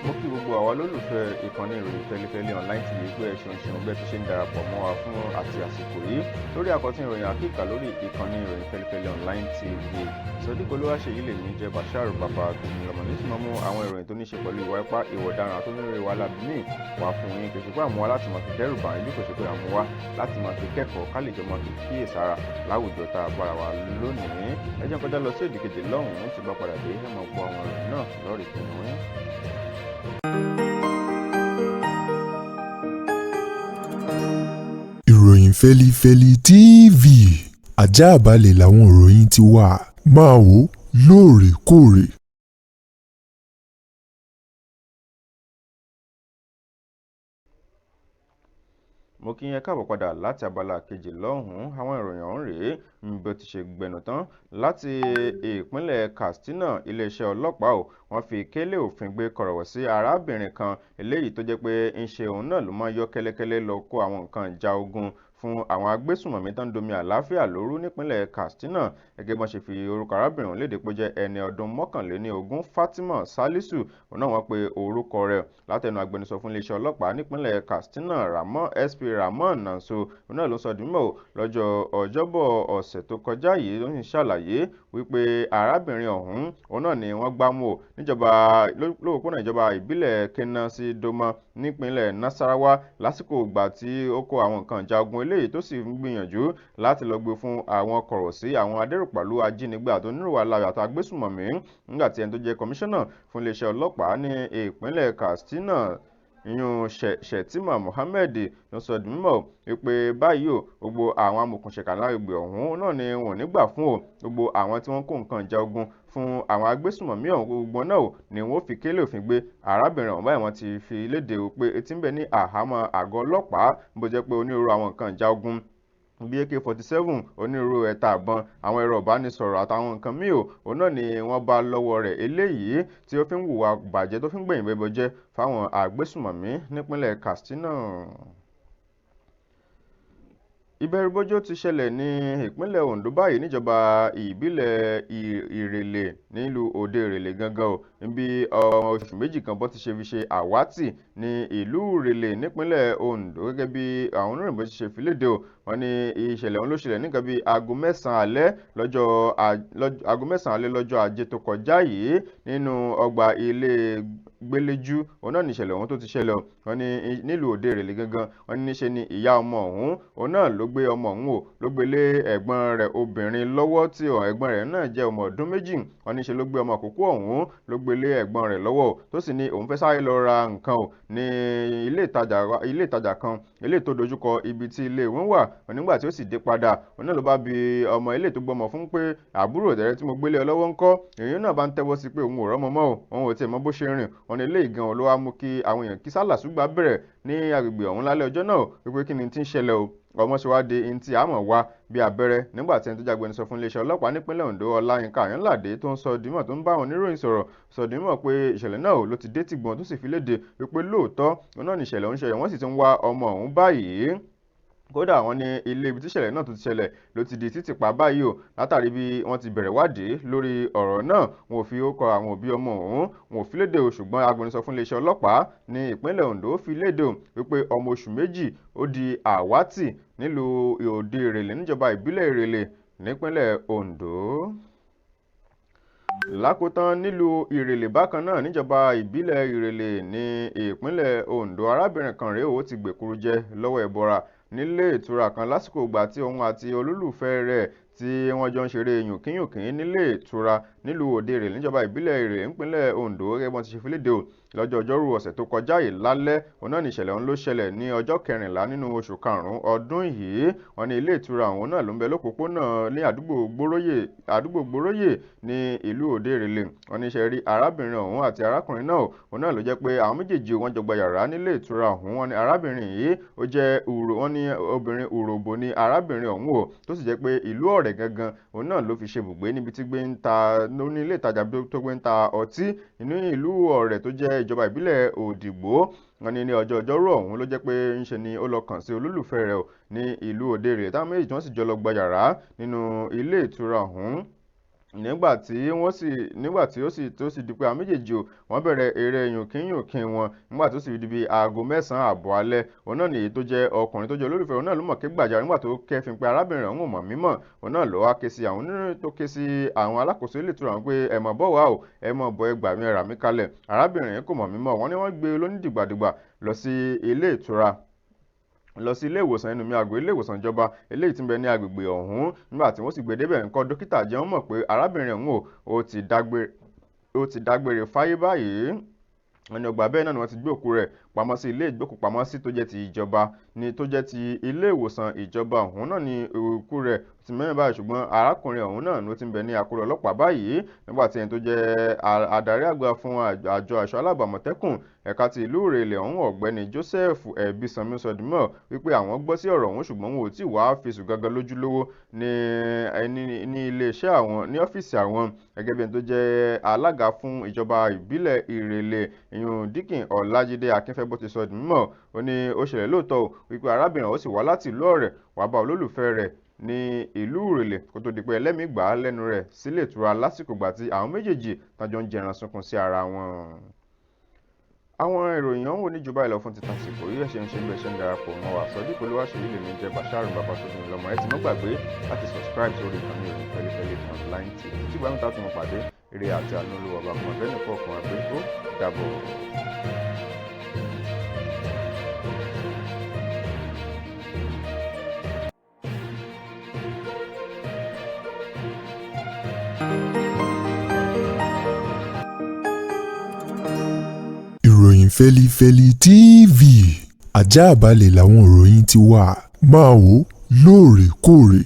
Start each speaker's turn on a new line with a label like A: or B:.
A: Mo kí gbogbo àwa olólùfẹ́ ìkànnì ìròyìn Fẹlifẹli Online TV pé ẹ ṣeun ṣeun bẹ́ẹ̀ tí ṣe ń darapọ̀ mọ́ wa fún àti àsìkò yìí lórí àkọ́tún ìròyìn àkíkà lórí ìkànnì ìròyìn Fẹlifẹli Online TV. Sodiq Olúwaṣeyìí lèmi jẹ́ Bashir Bàbá Tòmílọ́mọ ní sì máa mú àwọn ìròyìn tó ní ṣe pẹ̀lú ìwà ipá, ìwà ọ̀daràn àti onírúurú ìwà láabi míì wá fún yín. Kì í ṣe pé àmúwá láti máa fi dẹ́rù bà yín, bí kò ṣe pé àmúwá láti máa fi kẹ́kọ̀ọ́ ká lè jọ máa fi kíyèsára láwùjọ tá a bára wa lónìí. Ẹ jẹ́ n kọjá lọ sí òdì kejì lọ́hùn-ún, tí bá padà dé, ẹ máa gbọ́ àwọn ìròyìn náà lọ́rìí fún yín.
B: Ìròyìn Fẹlifẹli TV, ajáàbalẹ̀ làwọn ìròyìn ti wà, máa wò ó lóòrèkóòrè.
A: Mo kí yín káàbọ̀ padà láti abala kejì lọ́hùn-ún. Àwọn ìròyìn ọ̀hún rèé bí ó ti ṣe gbẹnu tán láti ìpínlẹ̀ Katsina. Iléeṣẹ́ ọlọ́pàá ò wọ́n fi kélé òfin gbé kọ̀rọ̀wọ̀ sí arábìnrin kan eléyìí tó jẹ́ pé ń ṣe òun náà ló máa yọ kẹ́lẹ́kẹ́lẹ́ lọ kó àwọn nǹkan ìjà ogun fún àwọn agbésùnmọ̀mí tó ń domi àlàáfíà lóru nípínlẹ̀ Katsina. Gẹ́gẹ́ bí wọ́n ṣe fi orúkọ arábìnrin ọ̀hún léde pé ó jẹ́ ẹni ọdún 21, Fatima Salisu, òun náà wọ́n pe orúkọ rẹ̀. Látẹnu agbẹnusọ fún iléeṣẹ́ ọlọ́pàá nípínlẹ̀ Katsina, Ramon SP Ramon Nanso, òun náà ló sọ di mímọ̀ lọ́jọ́ Ọjọ́bọ̀ ọ̀sẹ̀ tó kọjá yìí. Ló ń ṣàlàyé wípé arábìnrin ọ̀hún òun náà ni wọ́n gbámú o níjọba lówópónà ìjọba ìbílẹ̀ Kena sí Doma nípínlẹ̀ Nasarawa lásìkò ìgbà tí ó kó àwọn nǹkan ìjà ogun eléyìí tó sì ń gbìyànjú láti lọ gbé fún àwọn kọ̀rọ̀ sí àwọn adẹ́rùpàlú ajínigbé àti onírúurú aláyọ̀ àti agbésùmọ̀mí. Nígbà tí ẹni tó jẹ́ kọmíṣánná fún iléeṣẹ́ ọlọ́pàá ní ìpínlẹ̀ Katsina, ìyún Shettima Mohammed, ló sọ di mímọ̀ wípé báyìí o, gbogbo àwọn amòòkùnṣìkà lágbègbè ọ̀hún náà ni wọn ò ní gbà fún o. Gbogbo àwọn tí wọ́n kó nǹkan ìjà ogun fún àwọn agbésùmọ̀mí ọ̀hún, gbogbo náà o ni wọ́n fi kélé òfin gbé. Arábìnrin ọ̀hún báyìí wọ́n ti fi léde o pé etí ń bẹ ní àhámọ́ àgọ́ ọlọ́pàá, bó jẹ́ pé onírúurú àwọn nǹkan ìjà ogun bíi AK-47, onírúurú ẹ̀ta àbọn, àwọn ẹ̀rọ ìbánisọ̀rọ̀ àtàwọn nǹkan míì o, òun náà ni wọ́n bá lọ́wọ́ rẹ̀ eléyìí tí ó fi ń hùwà bàjẹ́ tó fi ń gbẹ̀yìn bẹ́bọ jẹ́ fáwọn agbésùmọ̀mí nípínlẹ̀ Katsina. Ìbẹ̀rùbojo ti ṣẹlẹ̀ ní ìpínlẹ̀ Ondo báyìí níjọba ìbílẹ̀ Ìrèlè nílùú Òde Ìrèlè gangan o, níbi ọmọ oṣù 2 kan bó ti ṣe fi ṣe àwátì ní ìlú Ìrèlè nípínlẹ̀ Ondo. Gẹ́gẹ́ bí àwọn oníròyìn bó ti ṣe fi léde o, wọ́n ní ìṣẹ̀lẹ̀ ọ̀hún ló ṣẹlẹ̀ ní nǹkan bíi aago 9 alẹ́ lọ́jọ́ aago 9 alẹ́ lọ́jọ́ Ajé tó kọjá yìí nínú ọgbà ilé Gbéléjú. Òun náà ní ìṣẹ̀lẹ̀ ọ̀hún tó ti ṣẹlẹ̀ o. Wọ́n ní nílùú Òde Ìrèlè gangan, wọ́n ní níṣe ni ìyá ọmọ ọ̀hún òun náà ló gbé ọmọ ọ̀hún o, ló gbé lé ẹ̀gbọ́n rẹ̀ obìnrin lọ́wọ́ tí ẹ̀gbọ́n rẹ̀ náà jẹ́ ọmọ ọdún 2. Wọ́n ní ṣe ló gbé ọmọ àkókò ọ̀hún ló gbé lé ẹ̀gbọ́n rẹ̀ lọ́wọ́ o, tó sì ní òun fẹ́ sáré lọ ra nǹkan o ní ilé ìtajà kan ilé tó dojúkọ ibi tí ilé wọn wà. Nígbà tí ó sì dé padà, òun náà ló bá bi ọmọ ilé tó gbọ́mọ fún pé àbúrò rẹ̀ tí mo gbélé ọ lọ́wọ́ ńkọ́. Èyí náà bá ń tẹ́wọ́ sí pé òun ò rọ́mọ mọ́ o, òun ò tiẹ̀ mọ bó ṣe rìn. Wọ́n ní eléyìí gan ló wá mú kí àwọn èèyàn kí sálà ṣùgbà bẹ̀rẹ̀ ní agbègbè ọ̀hún lálẹ́ ọjọ́ náà wípé kí ni tí ń ṣẹlẹ̀ o, ọmọ ṣe wá di ntí àmọ̀ wá bí abẹ́rẹ́. Nígbà tí ẹni tó jágbẹnusọ fún iléeṣẹ́ ọlọ́pàá nípínlẹ̀ Ondo, Ọláyínká Àyànládé, tó ń sọ dímọ̀ tó ń bá àwọn oníròyìn sọ̀rọ̀, sọ dímọ̀ pé ìṣẹ̀lẹ̀ náà ló ti dé tìgbọ̀n, tó sì fi léde wípé lóòótọ́ òun náà ní ìṣẹ̀lẹ̀ ọ̀hún ṣẹlẹ̀, wọ́n sì ti ń wá ọmọ ọ̀hún báyìí. Kódà wọ́n ní ilé ibi tíṣẹ̀lẹ̀ náà tó ti ṣẹlẹ̀ ló ti di títì pa báyìí o, látàrí bí wọ́n ti bẹ̀rẹ̀ wádìí lórí ọ̀rọ̀ náà. Wọn ò fi orúkọ àwọn òbí ọmọ ọ̀hún, wọn ò fi léde o, ṣùgbọ́n agbẹnusọ fún iléeṣẹ́ ọlọ́pàá ní ìpínlẹ̀ Ondo fi léde o wípé ọmọ oṣù 2 ó di àwátì nílùú Òde Ìrèlè níjọba ìbílẹ̀ Ìrèlè nípínlẹ̀ Ondo. Lákòótán nílùú Ìrèlè bákan náà níjọba ìbílẹ̀ Ìrèlè ní ìpínlẹ̀ Ondo, arábìnrin kan rèé ó ti gbèkúrú jẹ lọ́wọ́ ẹbọra nílé ìtura kan lásìkò ìgbà tí òun àti olólùfẹ́ rẹ̀ tí wọ́n jọ ń ṣeré yùnkínyùnkín nílé ìtura nílùú Òde Ìrèlè níjọba ìbílẹ̀ Ìrèlè nípínlẹ̀ Ondo. Gẹ́gẹ́ bí wọ́n ti ṣe fi léde o lọ́jọ́ Ọjọ́rú ọ̀sẹ̀ tó kọjá yìí lálẹ́, òun náà ní ìṣẹ̀lẹ̀ ọ̀hún ló ṣẹlẹ̀ ní ọjọ́ 14 nínú oṣù karùn-ún ọdún yìí. Wọ́n ní ilé ìtura ọ̀hún náà ló ń bẹ lópòpónà ní àdúgbò Gbóróyè ní ìlú Òde Ìrèlè. Wọ́n ní ṣe rí arábìnrin ọ̀hún àti arákùnrin náà, òun náà ló jẹ́ pé àwọn méjèèjì wọ́n jọ gba yàrá nílé ìtura ọ̀hún. Wọ́n ní arábìnrin yìí ó jẹ́ wọ́n ní obìnrin Urhobo ní arábìnrin ọ̀hún o, tó sì jẹ́ pé ìlú Ọ̀rẹ́ gangan òun náà ló fi ṣe ibùgbé níbi tí gbé ń ta ní ilé ìtajà tó gbé ń ta ọtí ní ìlú Ọ̀rẹ́ tó jẹ́ ìjọba ìbílẹ̀ Òdìgbò. Wọ́n ní ní ọjọ́ Ọjọ́rú ọ̀hún ló jẹ́ pé ńṣe ni ó lọ kàn sí olólùfẹ́ rẹ̀ ní ìlú Òde Ìrèlè, táwọn méjì tí wọ́n sì jọ lọ gba yàrá nínú ilé ìtura ọ̀hún. Nígbà tí wọ́n sì nígbà tí ó sì tó sì di pé àwọn méjèèjì o, wọ́n bẹ̀rẹ̀ eré yùnkínyùnkín wọn. Nígbà tó sì di bí aago 9:30 alẹ́, òun náà nìyí tó jẹ́ ọkùnrin tó jẹ́ olólùfẹ́ òun náà ló mọ̀ ké gbàjarè nígbà tó kẹ́fìn pé arábìnrin ọ̀hún ò mọ̀ mímọ̀. Òun náà ló wá ké sí àwọn oníròyìn tó ké sí àwọn alákòóso ilé ìtura ọ̀hún pé, "Ẹ mọ̀ bọ̀ wá o, ẹ mọ̀ bọ̀, ẹ gbà mí, ẹ rà mí kalẹ̀, arábìnrin kò mọ̀ mímọ̀." Wọ́n ní wọ́n gbé lónídìgbàdìgbà lọ sí ilé ìtura, lọ sí ilé ìwòsàn ẹnu mi àgọ́, ilé ìwòsàn ìjọba eléyìí tí ń bẹ ní agbègbè ọ̀hún. Nígbà tí wọ́n sì gbé débẹ̀ ńkọ́, dókítà jẹ́ wọ́n mọ̀ pé arábìnrin ọ̀hún ó ti dágbére fáyé báyìí. Wọ́n ní ọgbà bẹ́ẹ̀ náà ni wọ́n ti gbé òkú rẹ̀ pamọ́ sí ilé ìgbókùpamọ́sí tó jẹ́ ti ìjọba ní tó jẹ́ ti ilé ìwòsàn ìjọba ọ̀hún náà ni òkú rẹ̀ ti mẹ́rin báyìí. Ṣùgbọ́n arákùnrin ọ̀hún náà ló ti ń bẹ ní àkóló ọlọ́pàá báyìí, nígbà tí ẹni tó jẹ́ adarí àgbà fún àjọ ẹ̀ṣọ́ aláàbò Àmọ̀tẹ́kùn ẹ̀ka ti ìlú Ìrèlè ọ̀hún, Ọ̀gbẹ́ni Joseph Ẹ̀bísànmi, sọ di mímọ̀ wípé àwọn gbọ́ sí ọ̀rọ̀ ọ̀hún, ṣùgbọ́n wọn ò tí wàá fi sùn gangan lójúlówó ní iléeṣẹ́ àwọn, ní ọ́fíìsì àwọn. Gẹ́gẹ́ bí ẹni tó jẹ́ alága fún ìjọba ìbílẹ̀ Ìrèlè, ìyún Dikin Ọlájídé Akínfẹ́, bó ti sọ di mímọ̀, ó ní ó ṣẹlẹ̀ lóòótọ́ wípé arábìnrin ọ̀hún sì wá láti ìlú Ọ̀rẹ̀ wá bá olólùfẹ́ rẹ̀ ní ìlú Ìrèlè, kó tó di pé ẹlẹ́mìí gbà á lẹ́nu rẹ̀ sílé ìtura lásìkò ìgbà tí àwọn méjèèjì tán jọ ń jẹran sunkún sí ara wọn. Àwọn ìròyìn ọ̀hún ò ní jù báyìí lọ fún ti tàsìkò yìí. Ẹ ṣeun ṣe bí ẹ ṣe ń darapọ̀ mọ́ wa. Sodiq Olúwaṣeyí lèmi jẹ́, Basharu bàbá tó bí mi lọ́mọ. Ẹ ti mọ́ gbàgbé láti subscribe sórí ìkànnì Ìròyìn Fẹ́lifẹ́li Online TV. Tí gbàmí tá a tún mọ̀ pàdé, eré àti àánú Olúwa bá mọ̀ bẹ́ẹ̀ nìkan ọkùnrin àgbẹ̀ ó dàbọ̀.
B: Ìròyìn Fẹ́lifẹ́li TV, ajáàbalẹ̀ làwọn ìròyìn ti wà. Máa wò lóòrèkóòrè.